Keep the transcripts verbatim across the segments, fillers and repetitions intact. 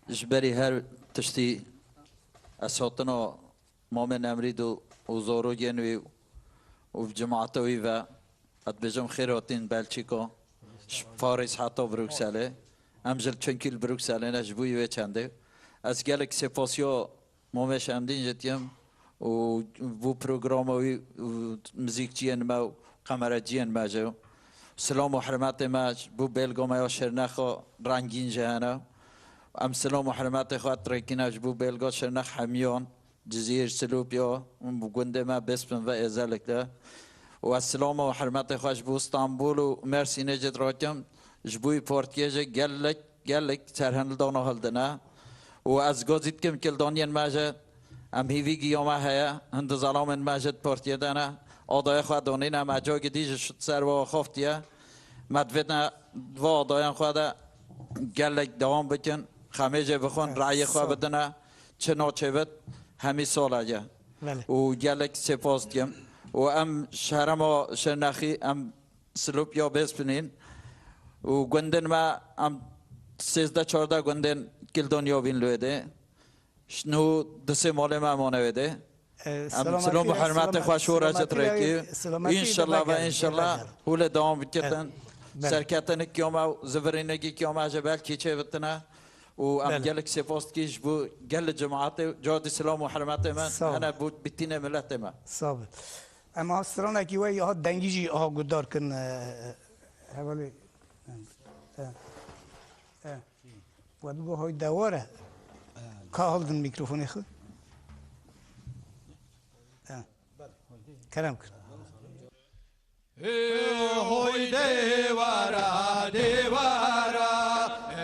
Ji berî her tiştî ez hatina Mamê Nemrîd û, û zarokên wî û cemaeta wî ve, ez dibêjim xêr hatîn Belçîka, ji Parîs heta Brukselê. Em ji çinkî li Brukselê ne, ji bo wê çendê. Ez gelek sêpasiya Mamê Şemdîn jî dikim û bo programa wî û muzîkçiyên me û qemereciyên me jî. Silam û hurmetê me ji bo bêlga me ya Şirnexa rengîn jî hene. Em silam û hurmetê xwe dirêkîne ji bo bêlga Şirnex hemiyan, Cizîr, Silopya û gundê me Bêspin ve êzelikle. Û ez silam û hurmetê xwe ji bo Stenbol û Mersînê jî dirakim, ji bo wî partiyê jî gelek, gelek serhildana hildine. Û ez gazî dikim kildaniyên me jî, em hîvî giya me heye, hin di zelamên me jî di partiyê de ne. Adayê xwe danîne, me cagî dî jî şit ser we axaftiye. Me divêtine di va adayan xwe de gelek dewam bikin. Xemê jê bixwin, rayê xwe bidine. Çi naçêbit, hemî sala ye. Belê. Û gelek sêpas dikim. Û em ji herema Şirnexî, em Silopya Bêspinîn. Û gundên me, em sêzdeh çardeh gundên Kildoniya bîn li wê dê. Ji nû di sê malê me mane wê dê. Em silam û hurmetê xwe ji we re jî dirêkî. Înşallah ve înşallah hûlê dewam bikitin. Serketinê kiya me û zivirînekî kiya me jî belkî çêbitine. Û em gelek sêpas dikî ji bo gelê cemaetê, cadî silam û hurmetê me hene bo bitînê miletê me. Sağ ol. Em ha stranekî we ya dengî jî ha guhdar kin, e, hevalê. E, e. We digo hoy dewar e. Ka hildin mîkrofonê xwe. E. Kerem kir. Ê hoy dêwara, dêwara,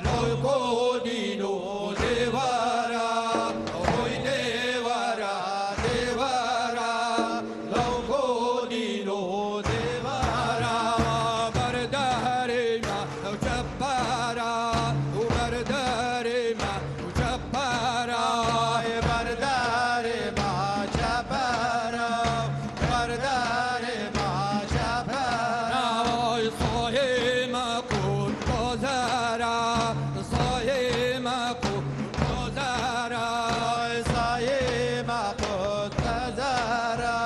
lawko dîno dêwara, hoy dêwara, dêwara, lawko dîno dêwara, berdarê me çepara, û berdarê me çepara, ê berdarê me çepara. Berdarê me çepera. Ay sayê me qut pezera, sayê me qut pezera. Ay sayê me qut pezera,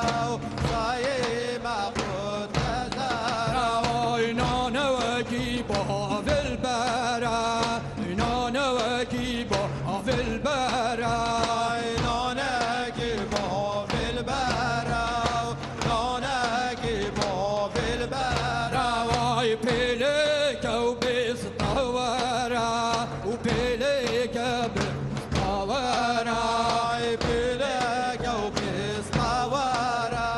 sayê me qut pezera. Ay nane wekî bavilbera. Nane wekî bavilbera. Ay nane wekî bavilbera. Nane wekî bavilbera. Ay pêleke û bêstawera. Û pêleke bêstawera. Ay pêleke û bêstawera.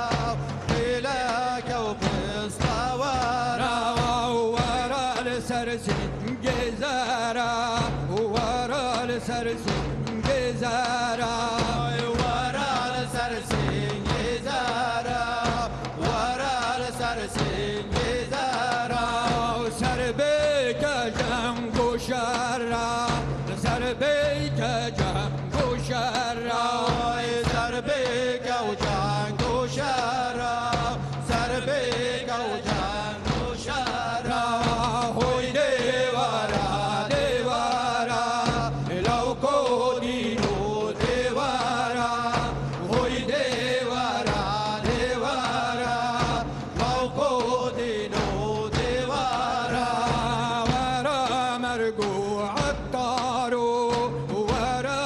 Pêleke û bêstawera. Wera li ser Singê zara, wera li ser singê zara. Wera li ser singê zara, wera li ser singê zara. Ser bêke ceng û şera, ser bêke ceng û şera. Ser bêke û ceng û şera, ser bêke û ceng û şera. Hoy dêwara, dêwara, lawko dîno dêwara. Hoy dêwara, dêwara, lawko dîno dêwara. Wera merg û ettaro, wera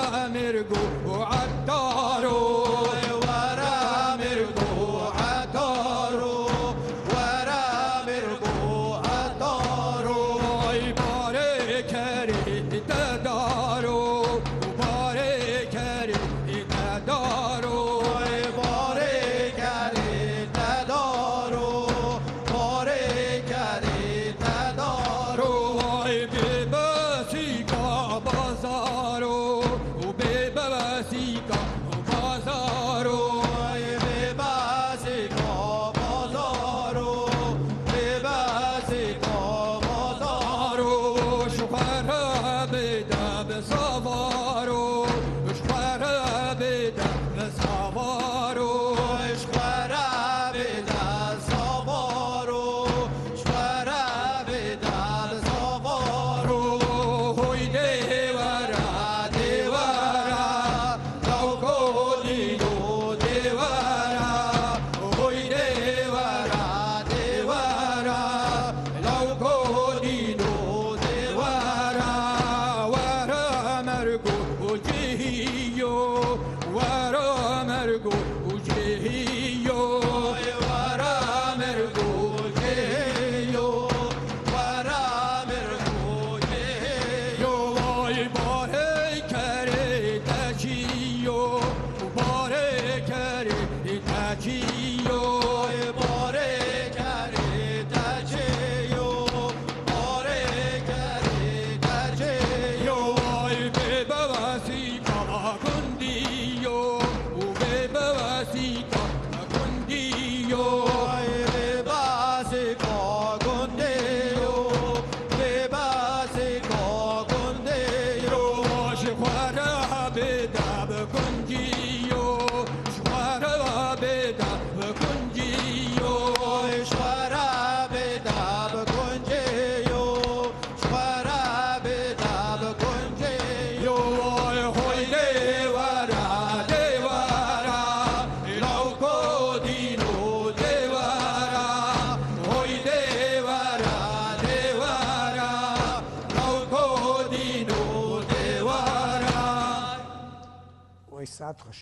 Saet xweş.